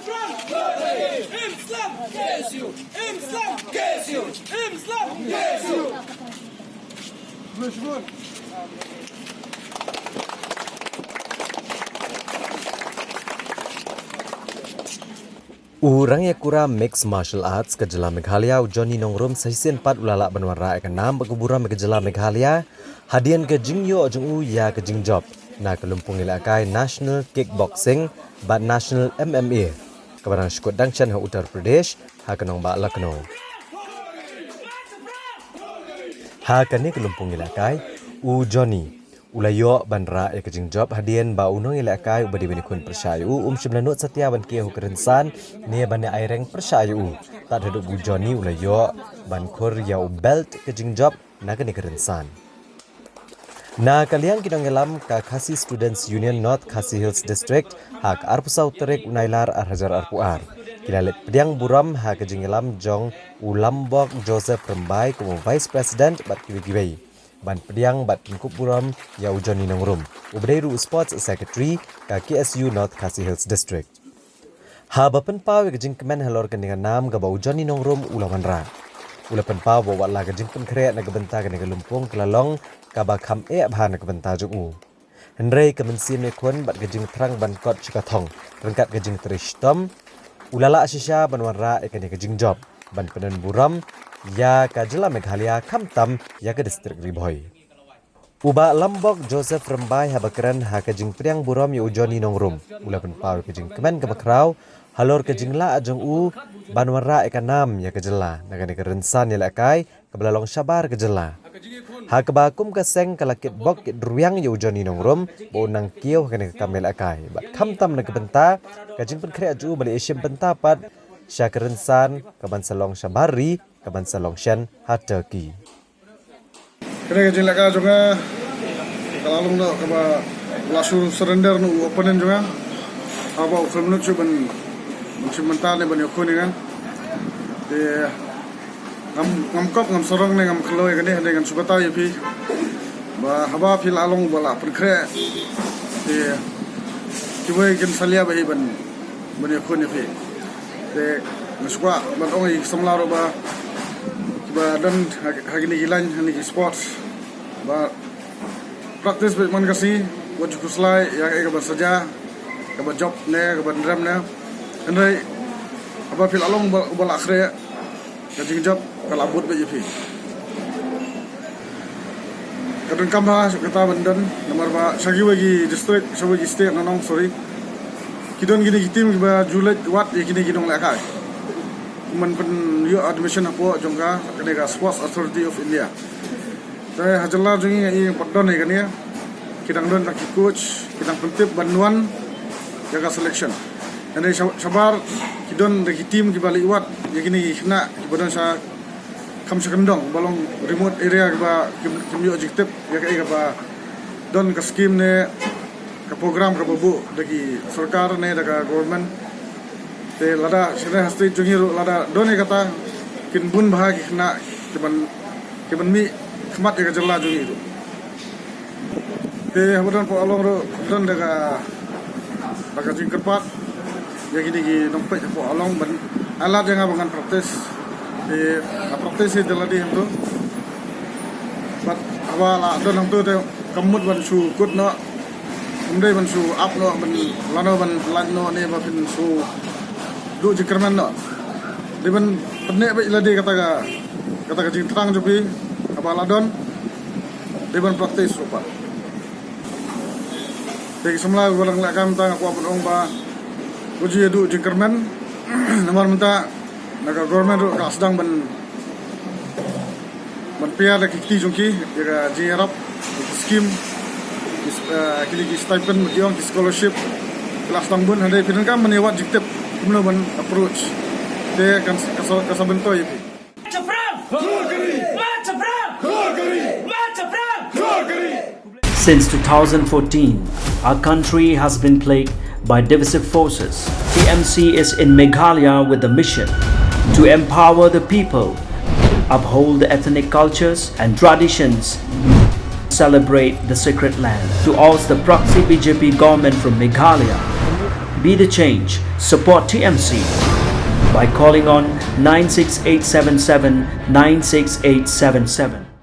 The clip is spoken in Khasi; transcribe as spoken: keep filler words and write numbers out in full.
Islam! K S U! Islam! K S U! Islam! K S U! U Rangiakura Mixed Martial Arts ka jylla Meghalaya u Johnny Nongrum sa shisien pat u la lah ban wanrah ïa ka nam bad ka burom ïa ka jylla Meghalaya hadien ka jingïoh jong u ïa ka jingjop na ka lympung ïalehkai National Kickboxing bad National M M A kaba dang shu kut dang shen ha Uttar Pradesh ha ka nongbah Lucknow. Ha kane ka lympung ïalehkai u Johnny u la ïoh ban rah ïa ka jingjop hadien ba u nongïalehkai uba dei ban ïakhun pyrshah ïa u um shym la nud satia ban kiew ha ka rynsan ne ban ïa ai reng pyrshah ïa u. Tad haduh ba u Johnny u la ïoh ban khur ïa u belt ka jingjop na kane ka rynsan. Na ka liang ki nongïalam ka Khasi Students Union North Khasi Hills District, ha ka arphew saw tarik u Nailar ar hajar arphew ar, ki la leit pdiang burom ha ka jingïalam jong u Lambok Joseph Rymbai kum u Vice President bad kiwei kiwei ban pdiang bad pynkup burom ïa u Johnny Nongrum, uba dei ruh u Sports Secretary ka K S U North Khasi Hills District. Haba pynpaw ïa ka jingkmen halor kane ka nam kaba u Johnny Nongrum u la wanrah, u la pynpaw ba wat la ka jingpynkhreh na ka bynta kane ka lympung ka la long kaba kham eh bha na ka bynta jong u. Hynrei ka mynsiem ïakhun bad ka jingthrang ban kot sha ka thong ryngkat ka jingtrei shitom, u la lah shisha ban wanrah ïa kane ka jingjop ban pyndon burom ïa ka jylla Meghalaya khamtam ïa ka district Ri Bhoi. U Bah Lambok Joseph Rymbai haba kren ha ka jingpdiang burom ïa u Johnny Nongrum u la pynpaw ïa ka jingkmen kaba khraw halor ka jinglah jong u ban wanrah ïa ka nam ïa ka jylla na kane ka rynsan ïalehkai kaba la long shabar ka jylla, ha kaba kum ka seng ka la kitbok kitrwiang ïa u Johnny Nongrum ba un nang kiew ha kane ka kam ïalehkai bad khamtam na ka bynta ka jingpynkhreh jong u ba la ïashim bynta pat sha ka rynsan kaban sa long shabar ri kaban sa long shen ha Turkey. Kane ka jinglehkai jong nga ka la long noh kaba la shu surrender noh u opponent jong nga. Haba u khlem nud shuh ban, ban shim bynta ne ban ïakhun ïa nga. Te ngam, ngam kop, ngam sarong ne ngam khloo ïa kane, hynrei ngan shu batai ïa phi ba haba phi la long ba la pynkhreh, te kiwei kin salia bha hi ban ban ïakhun ïa phi. Te nga sngewkwah ban ong ïa ki samla ruh ba kiba don ha, ha kine ki line, ha kine ki sports, ba practice beit man ka sngi, wat ju khuslai ïa kaei kaban sa jia, kaba jop ne kaba rem ne. Hynrei haba phi la long uba, uba la khreh, ka jingjop ka la bud beit ïa phi. Ka donkam bha kata ban don, namar ba sha kiwei ki district, sha kiwei ki state, nonong, sorry, ki don kine ki team kiba ju leit wad ïa kine ki nonglehkai. Kum ban pynïoh admission hapoh jong ka, kane ka Sports Authority of India. Te ha jylla jong ngi, ngi pat don ïa kane, ki dang don da ki coach, ki dang pyntip ban wan ïa ka selection. Hynrei sha-, shabar ki don da ki team kiba leit wad ïa kine ki khynnah kiba don sha kham sha kyndong, ba long remote area kiba kim, kim ïoh jingtip ïa kaei kaba don ka scheme ne ka program kaba buh da ki sorkar ne da ka government. Te lada shane ha state jong ngi ruh lada don ïa kata, kin bun bha ki khynnah kiban, kiban mih khmat ïa ka jylla jong ngi ruh. Te haba don hapoh Along ruh don da ka, da ka jingkyrpad ïa kine ki nongpeit hapoh Along ban ai lad ïa nga ba ngan practice. Te nga practice hi da lade hangto. Bad haba la don hangto te kam mut ban shu kut noh. Ym dei ban shu ap noh, ban lano ban lait noh ne ba phin shu duh jingkyrmen noh. Dei ban pynneh beit lade kata ka, kata ka jingthrang jong phi, haba la don dei ban practice ruh pat. Te ki samla kiba dang lehkai mynta nga kwah ban ong ba wat ju ïa duh jingkyrmen. Namar mynta na ka government ruh ka la sdang ban, ban pynïar da ki kti jong ki ïa ka jingïarap, ïa ki scheme, ki, eh, kine ki stipend, ki ong ki scholarship, ki la sdang bun. Hynrei phi donkam ban ïa wad jingtip kumno ban approach. Te kan, ka sa, ka sa bynta ïa phi. Since two thousand fourteen, our country has been plagued by divisive forces. T M C is in Meghalaya with the mission to empower the people, uphold the ethnic cultures and traditions, celebrate the sacred land. To oust the proxy B J P government from Meghalaya, Be the change. Support T M C by calling on nine six eight seven seven nine six eight seven seven.